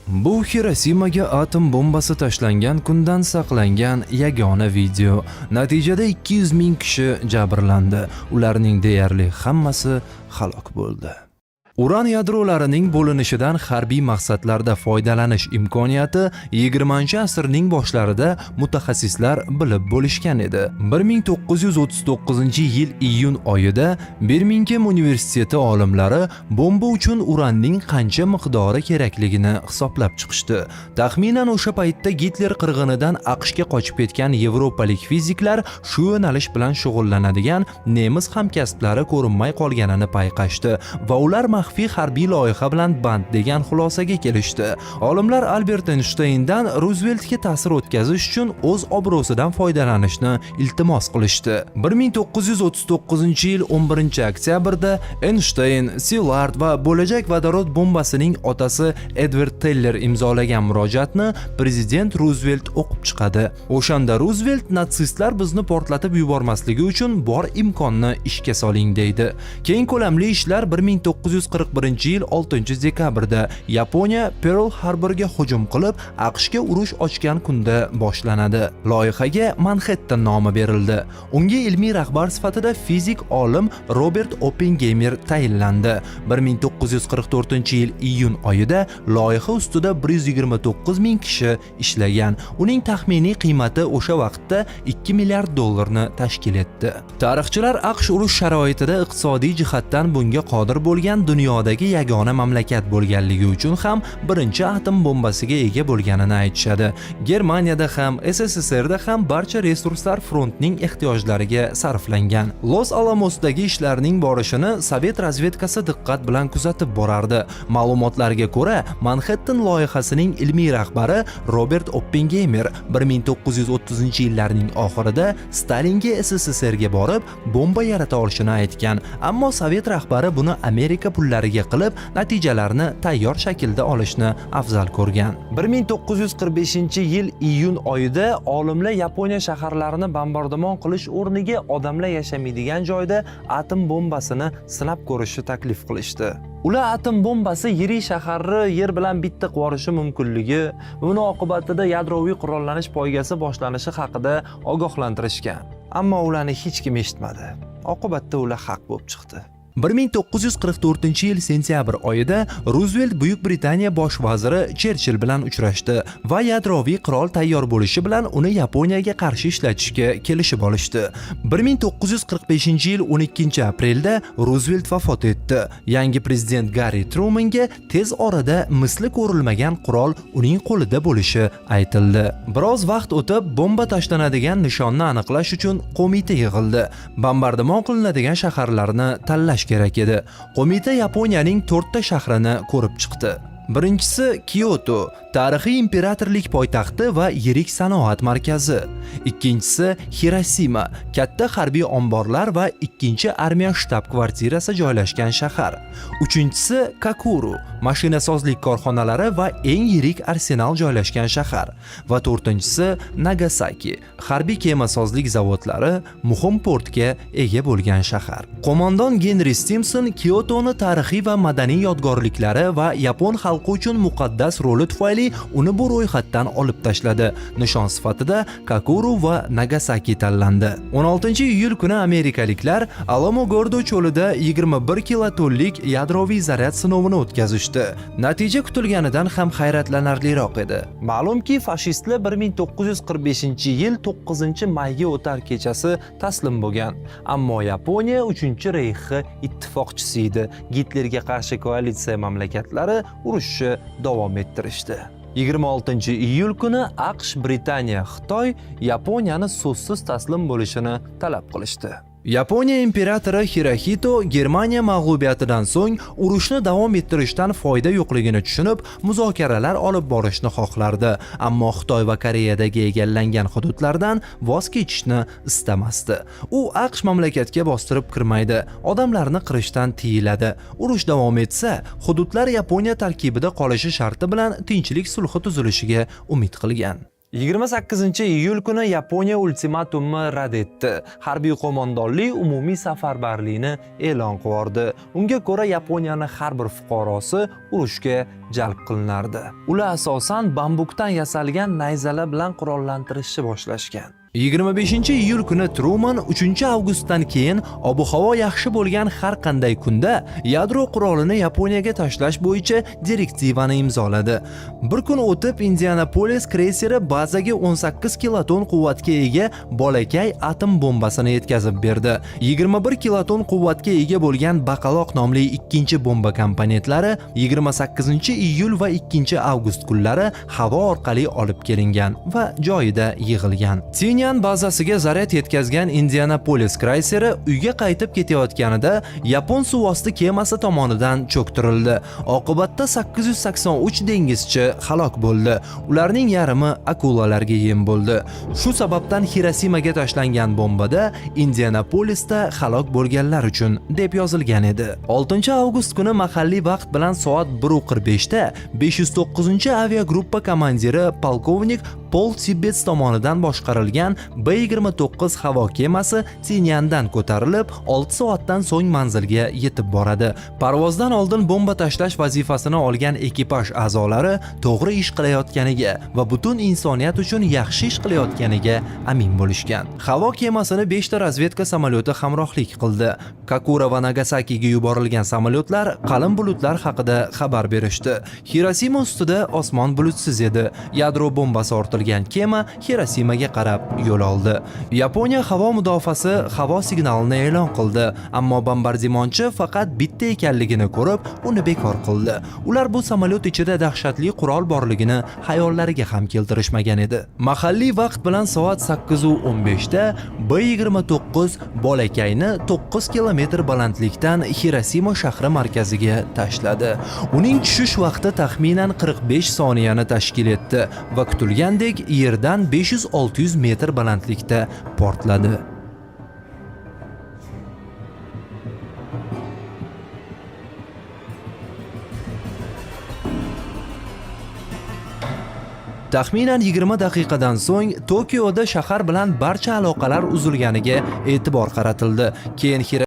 Bu Xirosimaga atom bombasi tashlangan kundan saqlangan yagona video. Natijada 200 ming kishi jabrlandi. Ularning deyarli hammasi halok bo'ldi. Uran yadrolarining bo'linishidan harbiy maqsadlarda foydalanish imkoniyati 20-asrning boshlarida mutaxassislar bilib bo'lishgan edi. 1939-yil iyun oyida Birmingham universiteti olimlari bomba uchun uranning qancha miqdori kerakligini hisoblab chiqishdi. Taxminan o'sha paytda Gitler qirg'inidan AQShga qochib ketgan yevropalik fiziklar shu yo'nalish bilan shug'ullanadigan nemis hamkasblari ko'rinmay qolganini payqashdi va ular maxfiy harbiy loyiha bilan band degan xulosaga kelishdi. Olimlar Albert Eynshteyndan Ruzveltga ta'sir o'tkazish uchun o'z obro'sidan foydalanishni iltimos qilishdi. 1939-yil 11 oktyabrda Eynshteyn, Szilard va bo'lajak vodorod bombasining otasi Edvard Teller imzolagan murojaatni prezident Ruzvelt o'qib chiqadi. O'shanda Ruzvelt "Natsistlar bizni portlatib yubormasligi uchun bor imkonni ishga soling" deydi. Keng ko'lamli ishlar 1941-yil 6 dekabrda Yaponiya Pearl Harborga hujum qilib, AQShga urush ochgan kunda boshlanadi. Loyihaga Manhattan nomi berildi. Unga ilmiy rahbar sifatida fizik olim Robert Oppengeymer tayinlandi. 1944-yil iyun oyida loyiha ustida 129 ming kishi ishlagan. Uning taxminiy qiymati o'sha vaqtda 2 milliard dollarni tashkil etdi. Tarixchilar AQSh urush sharoitida iqtisodiy jihatdan bunga qodir bo'lgan dunyodagi yagona mamlakat bo'lganligi uchun ham birinchi atom bombasiga ega bo'lganini aytishadi. Germaniyada ham, SSSRda ham barcha resurslar frontning ehtiyojlariga sarflangan. Los Alamosdagi ishlarning borishini Sovet razvedkasi diqqat bilan kuzatib borardi. Ma'lumotlarga ko'ra, Manhattan loyihasining ilmiy rahbari Robert Oppengeymer 1930-yillarning oxirida Stalinga SSSRga borib, bomba yarata olishini aytgan. Ammo Sovet rahbari buni Amerika pullariga qilib, natijalarni tayyor shaklda olishni afzal ko'rgan. 1945-yil iyun oyida olimlar Yaponiya shaharlarini bombardimon qilish o'rniga odamlar yashamaydigan joyda atom bombasini sinab ko'rishni taklif qilishdi. Ular atom bombasi yirik shaharni yer bilan bitta qilib mumkinligi, buni oqibatida yadroviy qurollanish poygasi boshlanishi haqida ogohlantirishgan. Ammo ularni hech kim eshitmadi. Oqibatda ular haq bo'lib chiqdi. 1944-yil sentyabr oyida Ruzvelt Buyuk Britaniya bosh vaziri Cherchill bilan uchrashdi va yadroviy qurol tayyor bo'lishi bilan uni Yaponiyaga qarshi ishlatishga kelishib olishdi. 1945-yil 12 aprelda Ruzvelt vafot etdi. Yangi prezident Garri Trumanga tez orada misli ko'rilmagan qurol uning qo'lida bo'lishi aytildi. Biroz vaqt o'tib, bomba tashlanadigan nishonni aniqlash uchun qo'mita yig'ildi. Bombardimon qilinadigan shaharlarni tanlash kerak edi. Qo'mita Yaponiyaning to'rtta shahrini ko'rib chiqdi. Birinchisi Kyoto, tarixiy imperatorlik poytaxti va yirik sanoat markazi. Ikkinchisi Xirosima, katta harbiy omborlar va ikkinchi armiya shtab kvartirasi joylashgan shahar. Uchinchisi Kakuru, mashinasozlik korxonalari va eng yirik arsenal joylashgan shahar. Va to'rtinchisi Nagasaki, harbiy kemasozlik zavodlari, muhim portga ega bo'lgan shahar. Qo'mondon Genri Stimson Kyotoni tarixiy va madaniy yodgorliklari va yapon xalqi uchun muqaddas roli tufayli uni bu ro'yxatdan olib tashladi. Nishon sifatida Kakuru va Nagasaki tanlandi. 16 iyul kuni amerikaliklar Alamo Gordo cho'lida 21 kilotonlik yadroviy zaryad sinovini o'tkazishdi. Natija kutilganidan ham hayratlanarliroq edi. Ma'lumki, fashistlar 1945-yil 9 mayga o'tar kechasi taslim bo'lgan. Ammo Yaponiya 3 reyxi ittifoqchisi edi. Gitlerga qarshi koalitsiya mamlakatlari urushni davom ettirishdi. 26 iyul kuni AQSh, Britaniya, Xitoy Yaponiyani so'zsiz taslim bo'lishini talab qilishdi. Yaponiya imperatori Xiroxito Germaniya mag'lubiyatidan so'ng urushni davom ettirishdan foyda yo'qligini tushunib, muzokaralar olib borishni xohlardi, ammo Xitoy va Koreyadagi egallangan hududlardan voz kechishni istamasdi. U AQSh mamlakatga bostirib kirmaydi, odamlarni qirishdan tiyiladi. Urush davom etsa, hududlar Yaponiya tarkibida qolishi sharti bilan tinchlik sulhi tuzilishiga umid qilgan. 28-iyul kuni Yaponiya ultimatumni rad etdi. Harbiy qo'mondonlik umumiy safarbarlikni e'lon qildi. Unga ko'ra Yaponiyaning har bir fuqarosi urushga jalb qilinardi. Ular asosan bambukdan yasalgan nayzalar bilan qurollantirishni boshlashgan. 25-iyul kuni Truman 3-avgustdan keyin ob-havo yaxshi bo'lgan har qanday kunda yadro qurolini Yaponiyaga tashlash bo'yicha direktivani imzoladi. Bir kun o'tib Indianapolis kreyseri bazaga 18 kiloton quvvatga ega bolakay atom bombasini yetkazib berdi. 21 kiloton quvvatga ega bo'lgan Baqaloq nomli ikkinchi bomba komponentlari 28-iyul va 2-avgust kunlari havo orqali olib kelingan va joyida yig'ilgan. Tinian bazasiga zaryad yetkazgan Indianapolis kreyseri uyga qaytib ketayotganida yapon suvosti kemasi tomonidan cho'ktirildi. Oqibatda 883 dengizchi halok bo'ldi. Ularning yarmi akulalarga yem bo'ldi. Shu sababdan Xirosimaga tashlangan bombada Indianapolisda halok bo'lganlar uchun deb yozilgan edi. 6-avgust kuni mahalliy vaqt bilan soat 1:45 da 509-aviagruppa komandiri polkovnik Pol Tibbets tomonidan boshqarilgan B-29 havo kemasi Tiniandan ko'tarilib, 6 soatdan so'ng manzilga yetib boradi. Parvozdan oldin bomba tashlash vazifasini olgan ekipaj a'zolari to'g'ri ish qilayotganiga va butun insoniyat uchun yaxshi ish qilayotganiga amin bo'lishgan. Havo kemasini 5 ta razvedka samolyoti hamrohlik qildi. Kokura va Nagasakiga yuborilgan samolyotlar qalin bulutlar haqida xabar berishdi. Xirosima ustida osmon bulutsiz edi. Yadro bombasi ortilgan kema Xirosimaga qarab yo'l oldi. Yaponiya havo mudofaasi havo signalini e'lon qildi, ammo bombardimonchi faqat bitta ekanligini ko'rib, uni bekor qildi. Ular bu samolyot ichida dahshatli qurol borligini xayollariga ham keltirishmagan edi. Mahalliy vaqt bilan soat 8:15 da B-29 bolakayni 9 kilometr balandlikdan Xirosima shahri markaziga tashladi. Uning tushish vaqti taxminan 45 soniyani tashkil etdi va kutilgandek yerdan 500-600 metr balandlikda portladi. Taxminan 20 daqiqadan so'ng Tokioda shahar bilan barcha aloqalar uzilganiga e'tibor qaratildi. Keyin